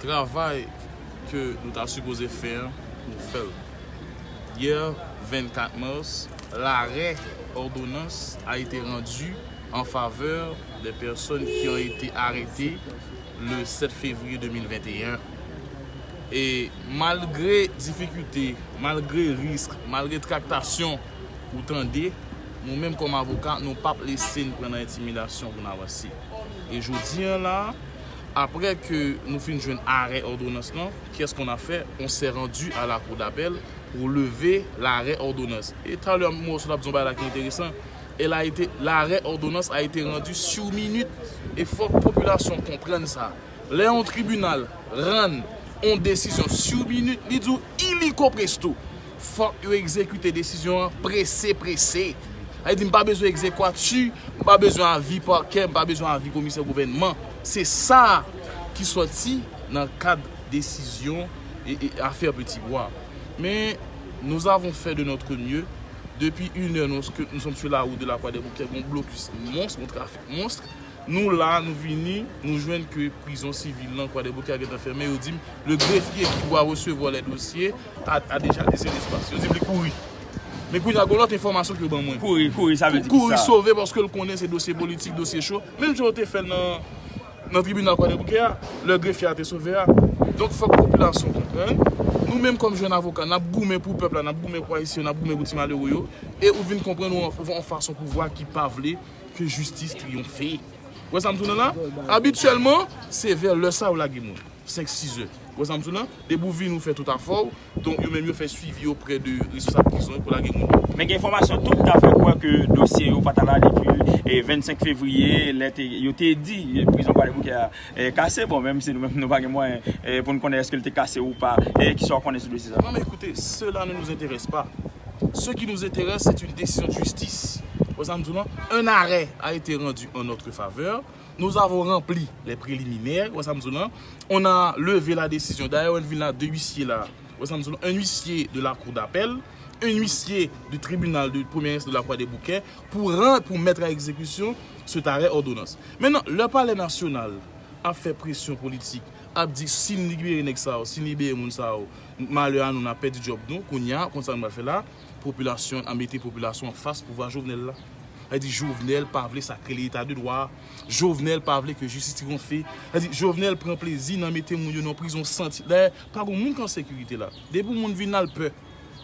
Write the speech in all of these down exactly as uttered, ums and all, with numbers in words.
Travay ke nou ta sipoze fè an, nou fè l. Yè, vennkat mas, l'arrêt ordonnance a été rendu en faveur des personnes qui ont été arrêtées le sept février deux mille vingt et un. E malgre difikilte, malgre risk, malgre traktasyon ou tande, nou menm kòm avoka, nou p ap lese n pran nan entimidasyon pou n avanse. E jodi a la, apre ke nou fin jwenn arè òdonans lan, qu'est-ce qu'on a fait? On s'est rendu à la cour d'appel pour lever l'arrêt ordonnance. E talè mwen sot ap di yon bagay la ki enteresan. Elle a été, l'arrêt ordonnance a été rendu sur minute. E fòk popilasyon konprann sa. Lè yon tribinal rann yon desizyon sur minute, li di w illico presto. Fòk yo egzekite desizyon an prese, prese. Sa vle di, m pa bezwen egzekwati, m pa bezwen avi pakè, m pa bezwen avi komisè gouvènman. Se sa ki sòti nan kad desizyon e, e afè Petit Bois. Men, nous avons fait de notre mieux. Depuis une heure, nous, que nous sommes sur la route de la Croix des Bouquets, gon blokis mons, gon trafik mons. Nou la, nou vini, nou jwenn ke prizon sivil lan, Croix des Bouquets, a gentan fèmen. Yo di m, le greffier qui doit recevoir les dossiers a, a déjà laissé l'espace. Yo di m li kouri. Men kounye a, gon lòt enfòmasyon ke yo ban mwen. Kouri, kouri, sa vle di ki sa? Kouri sove paske l konnen se dosye politik, dosye cho. Menm jan yo te fè l nan, nan tribinal Croix des Bouquets a, lè grefye a te sove a. Donk, fòk popilasyon konprann. Nou menm kòm jèn avoka, n ap goumen pou pèp la, n ap goumen pou Ayisyen yo, n ap goumen pou ti malere yo. E ou vin konprann ou an, ou an fason pouvwa ki pa vle ke jistis triyonfe. Ou wè sa m tounen la? Abityèlman, se vè lè sa yo lage moun. Senk, sis zè. Ou wè sa m tounen la? Depi w vini, ou fè tout afè w. Donk, yo menm yo fè swivi oprè de responsab prizon yo pou lage moun yo. Men gen enfòmasyon tou ki ta fè kwè ke dosye yo pa t al ale pi, e, vennsenk fevriye, lè te, yo te di, e, prizon Kwadèboukè a, e, kase. Bon, menm si nou menm nou pa gen mwayen, e, pou n konnen èske l te kase ou pa, e, kisa w konnen sou dosye sa? Non, mais écoutez, cela ne nous intéresse pas. Ce qui nous intéresse, c'est une décision de justice. Ou wè sa m di w lan? Un arrêt a été rendu en notre faveur. Nous avons rempli les préliminaires. Ou wè sa m di w lan? On a levé la décision. D'ailleurs, on vient là, deux huissiers là. Ou wè sa m di w lan? Un huissier de la cour d'appel, un huissier du tribunal de première instance de la Croix des Bouquets pour rendre, pour mettre à exécution cet arrêt ordonnance. Maintenant, le palais national ap fè presyon politik, ap di, si n libere nèg sa yo, si n libere moun sa yo, malè a nou, n ap pèdi djòb nou. Kounye a, konn sa nou pral fè la? Popilasyon, an mete popilasyon an fas pouvwa Jovenel la. Sa vle di Jovenel pa vle sa k rele eta de dwa. Jovenel pa vle ke jistis triyonfe. Sa vle di Jovenel pran plezi nan mete moun yo nan prizon santi. Dayè, pa gon moun k an sekirite la. Depi yon moun vin la, l pè.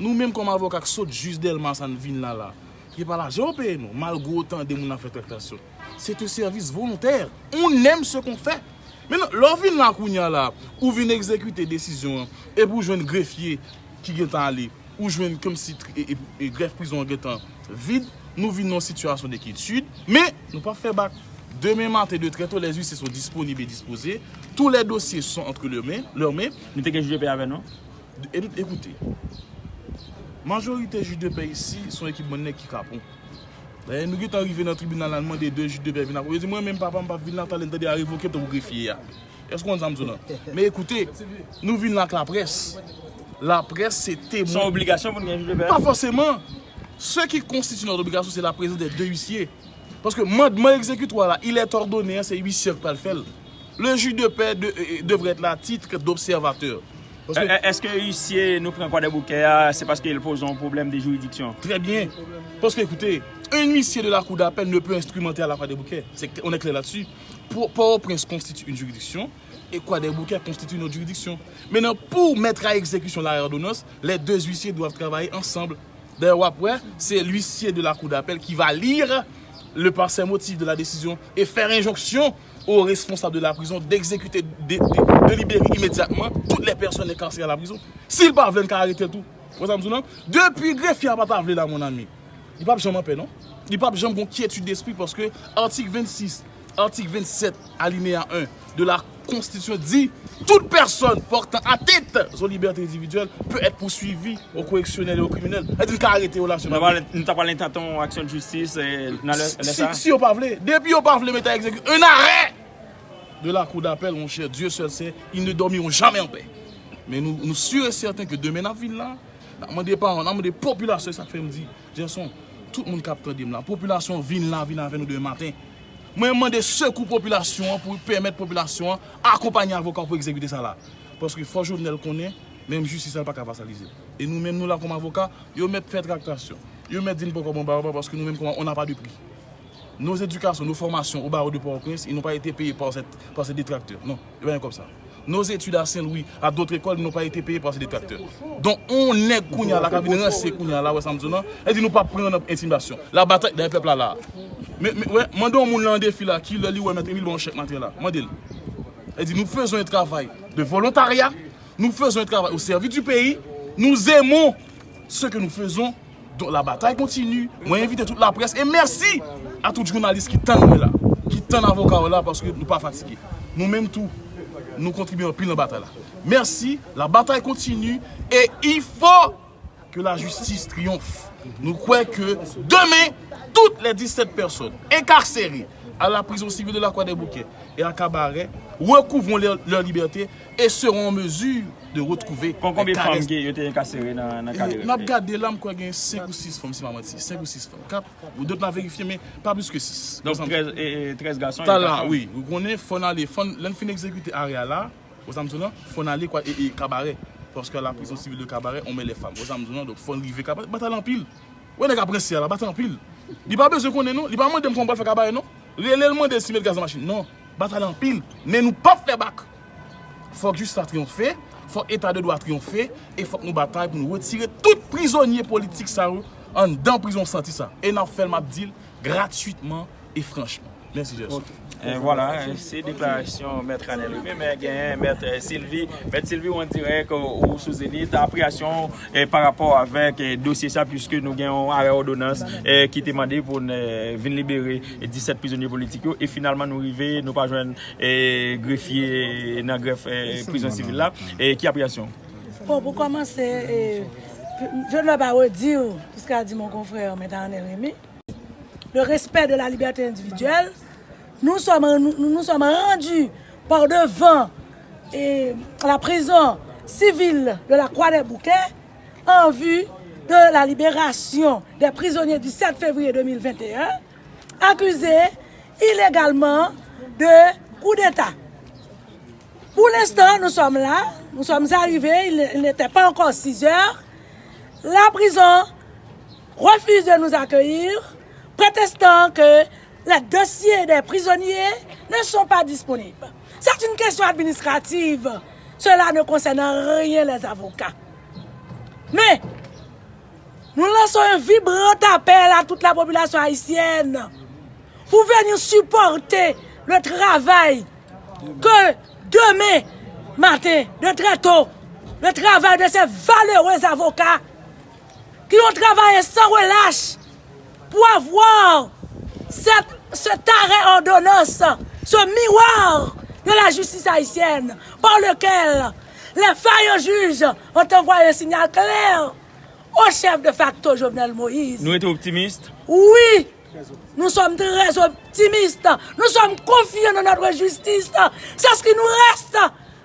Nou menm kòm avoka k sot jis Dèlma sa n vin la la. Se pa lajan yo peye nou, malgre w tande moun ap fè traktasyon. C'est un service volontaire. On aime ce qu'on fait. Maintenant, lè w vin la kounye a la, ou vin egzekite desizyon an, epi w jwenn grefye ki gentan ale, ou jwenn kòmsi tri- e, e, e, grèf prizon an gentan vid, nou vin nan yon sitiyasyon denkyetid, men nou p ap fè bak. Demen maten de très tôt, les huissiers sont disponibles et disposés. Tous les dossiers sont entre leurs mains, leurs mains. Nou te gen jij de pè avè nou? E, ekoute, majorite jij de pè isi se yon ekip bann nèg ki kapon. Dayè, nou gentan rive nan tribinal la, nou mande de jij de pè vin ak ou. Yo di, mwen menm, papa m p ap vin la, talè n tande a revoke m tankou grefye a. Èske w konn sa m di w lan? Men ekoute, nou vin la ak laprès. Laprès se temwen. Se yon obligasyon pou n gen jij de pè? Pa fòseman. Ce qui constitue notre obligation, c'est la présence des deux huissiers. Paske mandman egzekitwa la, il est ordonné, se huissier k pral fè l. Le juge de paix de, euh, devrait être là à titre d'observateur. Paske È- è- Èske huissier nou pran Kwadèboukè a, se paske l poze yon pwoblèm de jiridiksyon? Très bien. Parce que, écoutez, un huissier de la cour d'appel ne peut instrumenter à la Croix des Bouquets. C'est, on est clair là-dessus. Pò- Port-au-Prince constitue une juridiction et Croix des Bouquets constitue une autre juridiction. Maintenant, pour mettre à exécution l'arrêt d'ordonnance, les deux huissiers doivent travailler ensemble. D'ailleurs, w ap wè, c'est l'huissier de la cour d'appel qui va lire le passé motif de la décision et faire injonction aux responsables de la prison d'exécuter, de, de, de libérer immédiatement toutes les personnes incarcérées à la prison. Si l pa vle, n ka arete l tou. Ou wè sa m di w lan? Depi grefye a pa ta vle la, mon ami, li p ap janm anpè, non. Li p ap janm gon kyetid despri, paske atik vennsis, atik vennsèt, alinéa un de la Constitution dit, toute personne portant atteinte aux libertés individuelles peut être poursuivie au correctionnel et au criminel. Sa vle di n ka arete yo la sèlman. Nou ta pral entètan yon aksyon de jistis, eh, nan lè, lè Si, sa? Si yo pa vle, depi yo pa vle mete a egzekite un arrêt de la cour d'appel, mon cher, Dieu seul sait, ils ne dormiront jamais en paix. Men nou, nou sûr et certain que demen n ap vin la, n ap mande paran, n ap mande popilasyon, sa k fè m di, Gerson, tout moun k ap tande m la, popilasyon vin la, vin avè nou demen maten. Mwen mande sekou popilasyon an pou pèmèt popilasyon an akonpanye avoka pou egzekite sa la. Paske fò Jovenel konnen, menm jistis la pa ka pasalize. E nou menm nou la kòm avoka, yo mèt fè traktasyon. Yo mèt di n poko bon ba paske nou menm kòm on n'a pas de prix. Nos éducations, nos formations au barreau de Port-au-Prince, ils n'ont pas été payés par, cette, par ces détracteurs. Non, il n'y a pas comme ça. Nos études à Saint-Louis, à d'autres écoles, n'ont pas été payées par ces détracteurs. Donk, on nèg kounye a la, ka vin ranse kounye a la, wè sa m di w nan, e di nou pa pran nan entimidasyon. La batay, dèyè pèp la la. Men, men, wè, mande yon moun nan an defi la, ki lè li wè Mèt Emile ba yon chèk maten la. Mande l. E di nou faisons un travail de volontariat, nous faisons un travail au service du pays, nous aimons ce que nous faisons. Donk, la batay kontini. Mwen envite tout laprès e mèsi a tout jounalis ki tann mwen la, ki tann avoka yo la, paske nou pa fatige. Nou menm tou, nou kontribye anpil nan batay la. Merci, la bataille continue et il faut que la justice triomphe. Nous croyons que demain, toutes les dix-sept personnes incarcérées à la prison civile de la Croix des Bouquets et à Cabaret recouvreront leur, leur liberté et seront en mesure de retrouver. Kon konbyen fanm ki yo te enkasere nan, nan ka de... N ap gade la, m kwè gen senk ou sis fanm, si m pa manti. Senk ou sis fanm. Kat, ou dot la verifye, men pa plis ke sis. Donk, trèz, e, e, trèz gason, ta la, wi. Ou konnen, fò n ale, fò n, lè n fin egzekite area la, ou sa m di w lan, fò n ale kwa, e, e, Kabarè. Paske la prison civile de Kabarè, on met les femmes. Ou sa m di w lan, donk fò n rive Kabarè. Batay la anpil. Wè nèg ap ranse a la, batay anpil. Li pa bezwen konnen non, li pa mande m kòman pral fè Kabarè non. Rele l mande si met gaz nan machin. Non, batay la anpil, men nou p ap fè bak. Fòk jistis la triyonfe, fòk eta de dwa triyonfe, e fòk nou batay pou nou retire tout prizonye politik sa yo anndan prizon santi sa. E n ap fè l, m ap di l, gratwitman e franchman. Mèsi, Gerson. E vwala, se deklarasyon mèt Ranel Aimé, men genyen mèt, e, Sylvie. Mèt Sylvie, ou an dirèk, ou, ou sou Zenith. Apresyasyon w, e, pa rapò avèk, e, dosye sa, piske nou gen yon arè òdonans, e, ki te mande pou n, e, vin libere, e, disèt prizonye politik yo. E finalman, nou rive, nou pa jwenn, e, grefye nan grèf, e, prizon sivil la. E ki apresyasyon w? Bon, pou kòmanse, e, je ne vais pas redire tout ce qu'a dit mon confrère, mèt Ranel Aimé. Le respect de la liberté individuelle, nous sommes, nous, nous sommes rendus par devant, eh, la prison civile de la Croix des Bouquets en vue de la libération des prisonniers du sept février deux mille vingt et un, accusés illégalement de coup d'État. Pour l'instant, nous sommes là, nous sommes arrivés, il, il n'était pas encore six heures. La prison refuse de nous accueillir, protestant que les dossiers des prisonniers ne sont pas disponibles. C'est une question administrative. Cela ne concerne en rien les avocats. Mais nous lançons un vibrant appel à toute la population haïtienne pour venir supporter le travail que demain matin, de très tôt, le travail de ces valeureux avocats qui ont travaillé sans relâche pour avoir cette, cet arrêt ordonnance, ce miroir de la justice haïtienne, par lequel les vaillants juges ont envoyé un signal clair au chef de facto Jovenel Moïse. Nou rete optimist? Oui, nous sommes très optimistes. Nous sommes confiants dans notre justice. C'est ce qui nous reste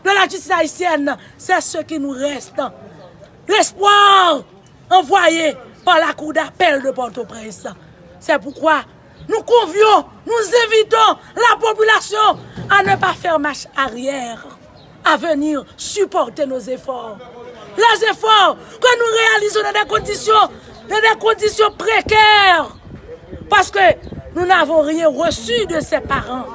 de la justice haïtienne. C'est ce qui nous reste. L'espoir envoyé par la Cour d'appel de Port-au-Prince. C'est pourquoi nous convions, nous invitons la population à ne pas faire marche arrière, à venir supporter nos efforts. Les efforts que nous réalisons dans des conditions, dans des conditions précaires. Parce que nous n'avons rien reçu de ses parents.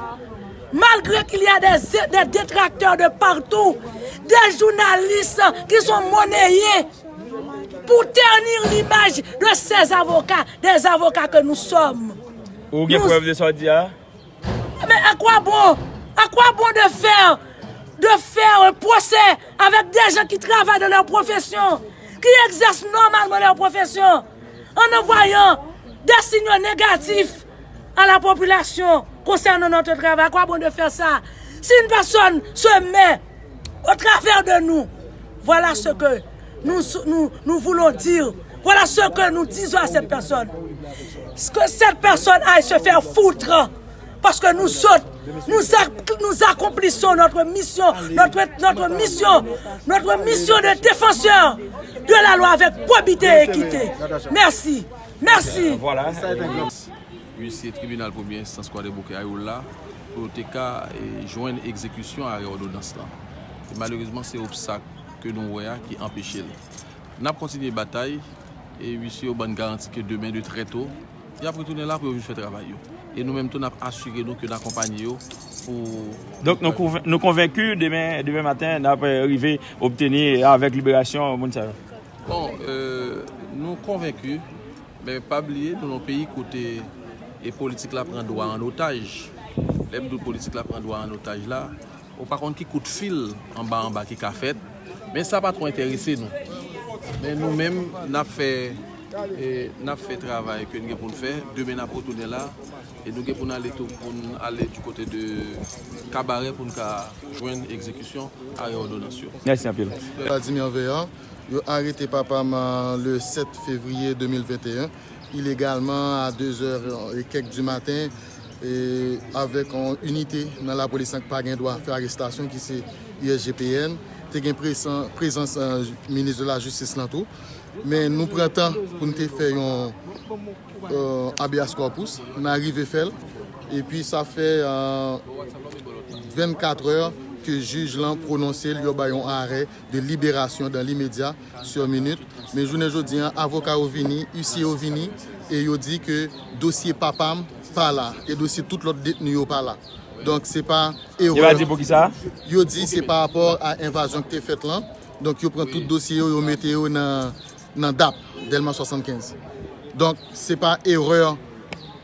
Malgré qu'il y a des, des détracteurs de partout, des journalistes qui sont monnayés pour ternir l'image de ces avocats, des avocats que nous sommes. Ou gen prèv de sa w di a? Mais à quoi bon, à quoi bon de faire, de faire un procès avec des gens qui travaillent dans leur profession, qui exercent normalement leur profession, en envoyant des signaux négatifs à la population concernant notre travail? À quoi bon de faire ça? Si une personne se met au travers de nous, voilà ce que nous, nous, nous voulons dire. Voilà ce que nous disons à cette personne. Que cette personne aille se faire foutre. Parce que nous autres, nous, nous accomplissons notre mission, notre, notre mission, notre mission de défenseur de la loi avec probité et équité. Merci. Merci. Voilà. Huissier tribinal premye enstans Kwadèboukè Ayou la pou yo te ka e, jwenn egzekisyon arè òdonans lan. E malerezman, se obstak ke nou wè a ki anpeche l. N ap kontinye batay e huissier yo ban n garanti ke demen de trè to, y ap retounen la pou yo vin fè travay yo. E nou menm tou, n ap asire nou ke n akonpanye yo pou. Donk, nou konven- nou konvenki demen, demen maten, n ap eh, rive obteni avèk liberasyon moun sa yo. Bon, euh, nou konvenki, men pa bliye, nou nan yon peyi kote e politik la pran dwa an otaj. Lè m di w politik la pran dwa an otaj la, ou pa konn ki kout fil anba anba ki ka fèt, men sa pa twò enterese nou. Men nou menm, n ap fè, e, n ap fè travay ke n gen pou n fè. Demen n ap retounen la, e nou gen pou n ale tou, pou n ale du kote de Kabarè pou n ka jwenn egzekisyon arè òdonans yo. Mèsi anpil. Vladimir Veillard, yo arete papa m le sèt fevriye de mil venteyen, ilegalman a de zè e kèk di maten, e avèk yon inite nan lapolis lan ki pa gen dwa fè arestasyon, ki se U S G P N. Te gen presan- prezans eh, minis de la jistis lan tou. Men nou pran tan pou n te fè yon eh, habeas corpus. N arive fè l. Epi sa fè eh, vennkat è ke jij lan pwononse l, yo bay yon arè de liberasyon dans l'immédiat, sur minute. Men jounen jodi an, avoka yo vini, huissier yo vini, e yo di ke dosye papa m pa la, e dosye tout lòt detni yo pa la. Donk, se pa erè. Yo pa di pou ki sa? Yo di se pa rapò a envazyon ki te fèt lan. Donk, yo pran tout dosye yo, yo mete yo nan, nan dap, Dèlma swasannkenz. Donk, se pa erè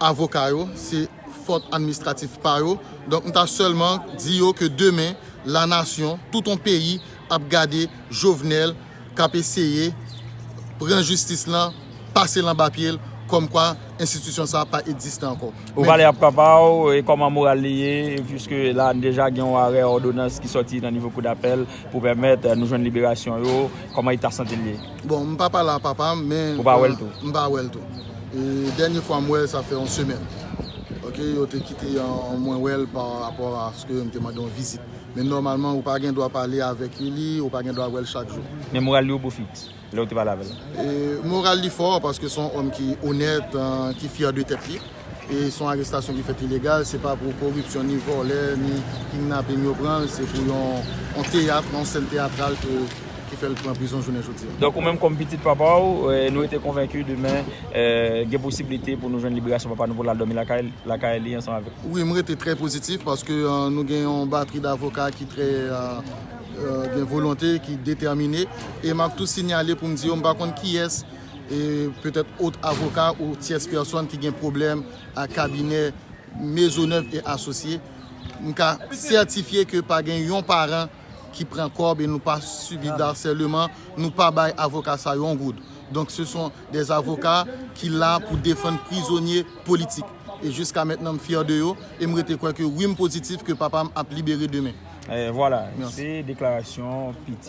avoka yo, se fòt administratif pa yo. Donk, m ta sèlman di yo ke demen, lanasyon, tout yon peyi ap gade Jovenel k ap eseye pran jistis lan, pase l anba pye l, kòmkwa enstitisyon sa a pa egziste ankò. Ou pale ak papa w, e kòman moral li ye, piske la n deja gen yon arè òdonans ki sòti nan nivo koudapèl pou pèmèt eh, nou jwenn liberasyon yo, kòman eta sante l ye? Bon, m pa pale a papa m, men. Ou pa wè l tou? M pa wè l tou. E dènye fwa m wè l, sa fè yon semèn. Ok, yo te kite an- mwen wè l pa rapò a ske m te mande yon vizit. Men nòmalman, ou pa gen dwa pale avèk li, ou pa gen dwa wè l chak jou. Men moral li yo bon fiks, lè w te pale avè l? E moral li fò, paske se yon òm ki onèt, eh, ki fyè de tèt li. E se yon arestasyon ki fèt ilegal, se pa pou koripsyon, ni vòlè, ni kidnaping yo pran l, se pou yon, yon teyat, yon sèn teyatral ke, ki fè l pran prizon jounen jodi a. Donk, ou menm kòm pitit papa w, eh, nou rete konvenki demen, eh, gen posiblite pou nou jwenn liberasyon papa nou pou l al dòmi lakay, lakay li ansanm avèk. Wi, m rete trè pozitif paske eh, nou gen yon batri davoka ki trè eh, eh, gen volonte, ki detèmine. E m ap tou sinyale pou m di yo, m pa konn kiyès, e petèt ot avoka ou tyès pèsòn ki gen pwoblèm ak kabinè Maisonneuve et Associés, m ka sètifye ke pa gen yon paran ki pran kòb e nou pa sibi dasèleman, nou pa bay avoka sa yo yon goud. Donk, se son de avoka ki la pou defann prizonye politik. E jiska mentnan, m fyè de yo e m rete kwè ke wi, m pozitif ke papa m ap libere demen. Eh, vwala, se deklarasyon pitit.